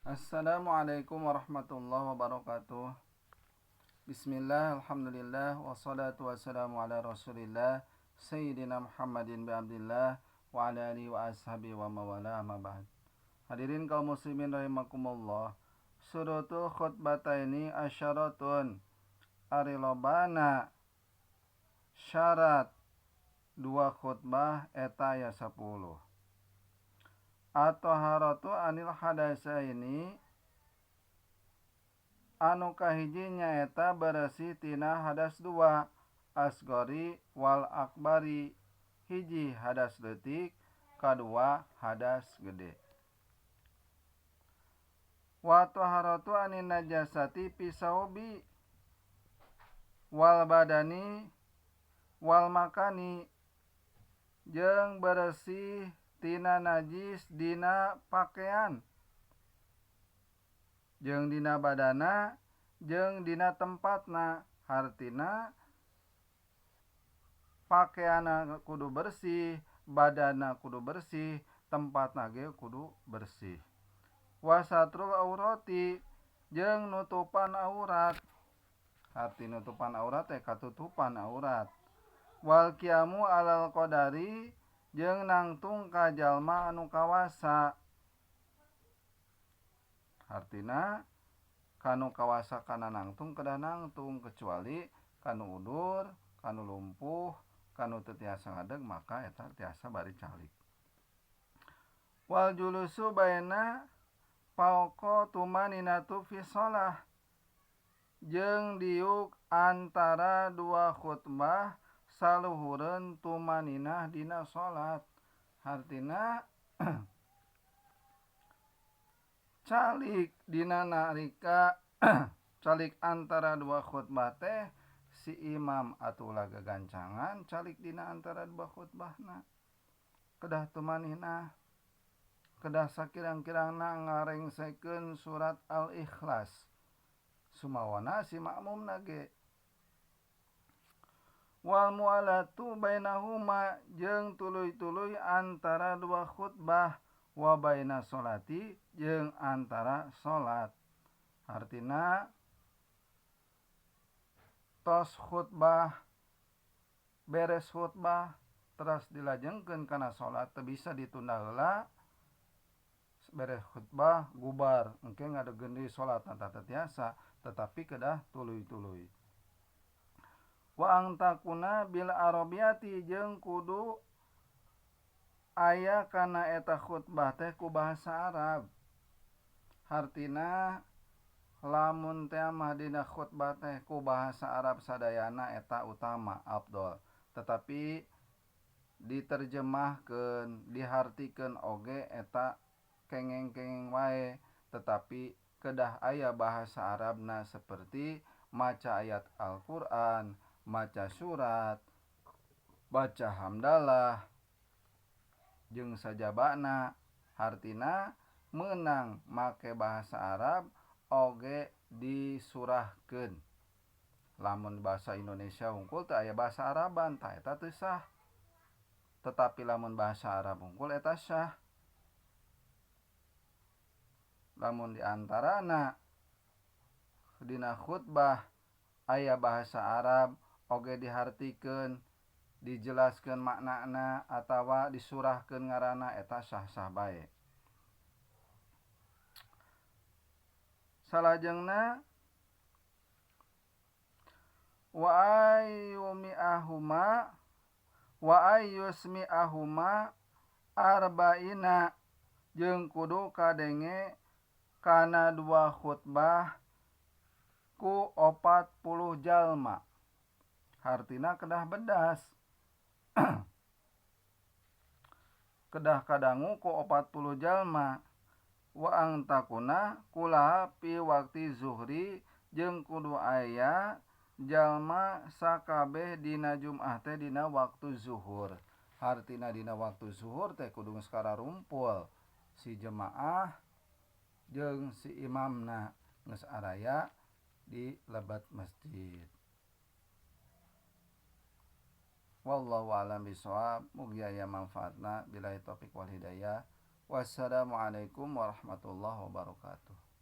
Assalamualaikum warahmatullahi wabarakatuh. Bismillah, alhamdulillah, wassalatu wassalamu ala rasulillah Sayyidina Muhammadin bi Abdillah wa ala alihi wa ashabihi wa mawala, amma ba'd. Hadirin kaum muslimin rahimakumullah. Surutul khutbataini asyaratun, ari lobana syarat dua khutbah eta aya 10. At-taharatu anil hadasaini, anu kahiji nyaeta beresih tina hadas dua, asgori wal akbari, hiji hadas leutik, kadua hadas gede. Wa taharatu anin najasati pisaubi wal badani wal makani, jeung beresih tina najis dina pakaian jeung dina badana jeung dina tempatna. Hartina pakaianna kudu bersih, badana kudu bersih, tempatna ge kudu bersih. Wasatrul aurati jeung nutupan aurat, arti nutupan aurat teh katutupan aurat. Wal qiyamu alal qadari jeung nangtung ka jalma anu kawasa, hartina kanu kawasa kana nangtung kedah nangtung, kecuali kanu udur, kanu lumpuh, kanu teu tiasa ngadeg maka eta tiasa bari calik. Wal julusu baina fauqa tumaninatu fi shalah, jeung diuk antara dua khutbah saluhureun tumaninah dina salat. Hartina calik dina nalika calik antara dua khutbah teh si imam atulah gagancangan calik dina antara dua khutbahna, kedah tumaninah, kedah sakirang-kirangna ngarengsekeun surat Al-Ikhlas sumawana si makmumna ge. Wal mu'alatu bainahuma jeung tuluy-tuluy antara dua khutbah, wa baina sholati jeung antara salat. Hartina tos khutbah beres khutbah teras dilajengkeun kana salat, teu bisa ditunda heula. Beres khutbah gubar engke ngadegeun deui salat tah teu tiasa, tetapi kedah tuluy-tuluy. Wa angtakuna bil arabiyati jeung kudu aya kana eta khutbah teh ku bahasa Arab. Hartina lamun teh mah dina khutbah teh ku bahasa Arab sadayana eta utama afdol, tetapi diterjemahkeun dihartikeun oge eta kengeng-kengeng wae, tetapi kedah aya bahasa Arabna seperti maca ayat Al-Qur'an, maca surat, baca hamdalah jeung sajabana. Hartina meunang make bahasa Arab oge disurahkeun. Lamun bahasa Indonesia hungkul teu aya bahasa Araban tah eta teu sah, tetapi lamun bahasa Arab hungkul eta sah. Lamun di antarana dina khutbah aya bahasa Arab oge dihartikeun, dijelaskeun maknana atawa disurahkeun ngaranna eta sah-sah bae. Salajengna wa ayyumi'ahuma wa ayyusmi'ahuma arba'ina jeung kudu kadenge kana dua khutbah ku 40 jalma. Hartina kedah bedas. Kedah kadangu ku 40 jalma. Wa angtakuna kulaha pi wakti zuhri jeung kudu aya jalma sakabeh dina Jumat teh dina waktu zuhur. Hartina dina waktu zuhur teh kudu geus kararumpul si jemaah jeung si imamna geus araya di lebat masjid. Wallahu a'lam bishawab. Mugi aya manfaatna. Billahi taufik wal hidayah. Wassalamualaikum warahmatullahi wabarakatuh.